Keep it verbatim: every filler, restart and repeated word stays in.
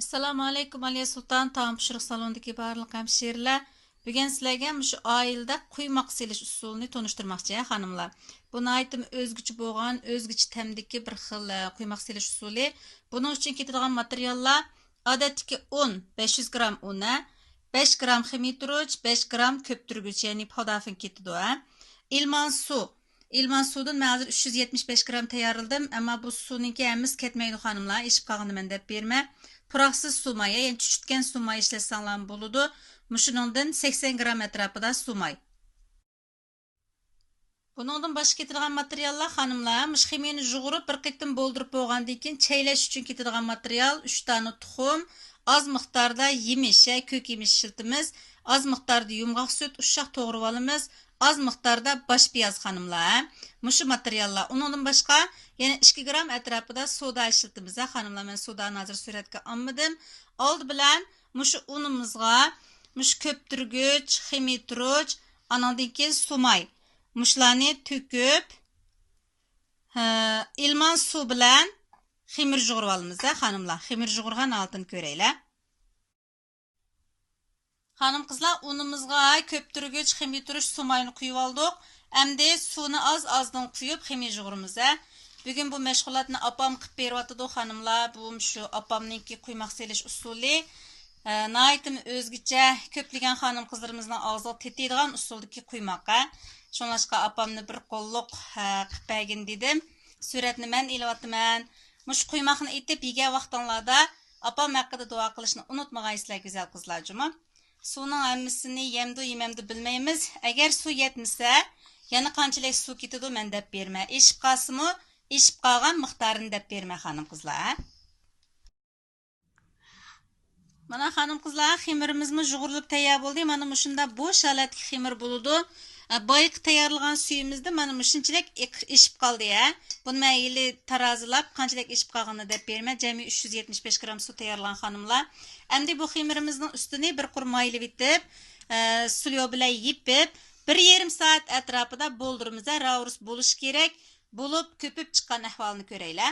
ئەسسالامۇ ئەلەيكۇم، ئالىيە سۇلتان تائام پىشۇرۇش سالونىدىكى بارلىق ھەمشىرىلەر. بۈگۈن سىلەرگە مۇشۇ ئائىلىدە قۇيماق سېلىش ئۇسۇلىنى تونۇشتۇرماقچى، ھە، خانىملار. بۇ ناھايىتىمۇ ئۆزگىچە بولغان، ئۆزگىچە تەمدىكى بىر خىل، ئە، قۇيماق سېلىش ئۇسۇلى. بۇنىڭ ئۈچۈن كېتىدىغان ماتېرىياللار، ئادەتتىكى ئۇن، بەش يۈز گرام ئۇن، ھە، بەش گرام خېمىر تۇرۇچ، بەش گرام كۆپتۈرگۈچ، يەنى پادافىن كېتىدۇ، ھە. ئىلمان سۇ، ئىلمان سۇدىن مەن ھازىر ئۈچ يۈز يەتمىش بەش گرام تەييارلىدىم، ئەمما بۇ سۇنىڭكى ھەممىسى كەتمەيدۇ، خانىملار، ئېشىپ قالغىنىنى مەن دەپ بېرىمەن. پۇراقسىز سۇماي، يەنى چۈچۈتكەن سۇماي ئىشلەتسەڭلارمۇ بولىدۇ. مۇشۇنىڭدىن سەكسەن گرام ئەتراپىدا سۇماي. بۇنىڭدىن باشقا كېتىدىغان ماتېرىياللار، خانىملار، مۇشۇ خېمىرنى يۇغۇرۇپ، بىر قېتىم بولدۇرۇپ بولغاندىن كېيىن چەيلەش ئۈچۈن كېتىدىغان ماتېرىيال، ئۈچ دانە تۇخۇم، ئاز مىقداردا يېمىش، ھە، كۆك يېمىش ئىشلىتىمىز، ئاز مىقداردا يۇمغاق سۈت، ئۇششاق توغرىۋالىمىز، ئاز مىقداردا باش پىياز، خانىملار، ھە. مۇشۇ ماتېرىياللار. ئۇنىڭدىن باشقا يەنە ئىككى گرام ئەتراپىدا سودا ئىشلىتىمىز، ھە، خانىملار. مەن سودانى ھازىر سۈرەتكە ئالمىدىم. ئالدى بىلەن مۇشۇ ئۇنىمىزغا مۇشۇ كۆپتۈرگۈچ، خېمىر تۇرۇچ، ئانىڭدىن كېيىن سۇماي، مۇشۇلارنى تۆكۈپ، ھە، ئىلمان سۇ بىلەن خېمىر يۇغۇرۇۋالىمىز، ھە، خانىملار. خېمىر يۇغۇرغان ھالىتىنى كۆرەيلى. خانىم قىزلار، ئۇنىمىزغا كۆپتۈرگۈچ، خېمىر تۇرۇچ، سۇماينى قۇيۇۋالدۇق. ئەمدى سۇنى ئاز-ئازدىن قۇيۇپ، خېمىر يۇغۇرىمىز، ھە. بۈگۈن بۇ مەشغۇلاتنى ئاپام قىلىپ بېرىۋاتىدۇ، خانىملار. بۇ شۇ ئاپامنىڭكى قۇيماق سېلىش ئۇسۇلى. ئە، ناھايىتىمۇ ئۆزگىچە، كۆپلىگەن خانىم قىزلىرىمىزنىڭ ئاغزىغا تېتىيدىغان ئۇسۇلدىكى قۇيماق، ھە. شۇڭلاشقا ئاپامنى بىر قوللۇق، ھە، قىلىپ بەرگىن دېدىم. سۈرەتنى مەن ئېلىۋاتىمەن. مۇشۇ قۇيماقنى ئېتىپ يېگەن ۋاقتىڭلاردا ئاپام ھەققىدە دۇئا قىلىشنى ئۇنتۇمىغايسىلەر، گۈزەل قىزلار جۇمۇ. سۇنىڭ ھەممىسىنى يەمدۇ، يېمەمدۇ بىلمەيمىز. ئەگەر سۇ يەتمىسە، يەنە قانچىلىك سۇ كېتىدۇ، مەن دەپ بېرىمەن. ئېشىپ قالسىمۇ، ئېشىپ قالغان مىقدارىنى دەپ بېرىمەن، خانىم قىزلار، ھە؟ مانا، خانىم قىزلار، خېمىرىمىزمۇ يۇغۇرۇلۇپ تەييار بولدى. مانا مۇشۇنداق بوش ھالەتتىكى خېمىر بولىدۇ. ئە، بايىقى تەييارلىغان سۈيىمىزدىن مانا مۇشۇنچىلىك ئېق-، ئېشىپ قالدى، ھە. بۇنى مەن ھېلى تارازىلاپ، قانچىلىك ئېشىپ قالغىنىنى دەپ بېرىمەن. جەمئىي ئۈچ يۈز يەتمىش بەش گرام سۇ تەييارلىغان، خانىملار. ئەمدى بۇ خېمىرىمىزنىڭ ئۈستىنى بىر قۇر مايلىۋېتىپ، ئە، سۇليو بىلەن يېپىپ، بىر يېرىم سائەت ئەتراپىدا بولدۇرىمىز، ھە. راۋرۇس بولۇشى كېرەك. بولۇپ، كۆپۈپ چىققان ئەھۋالىنى كۆرەيلى.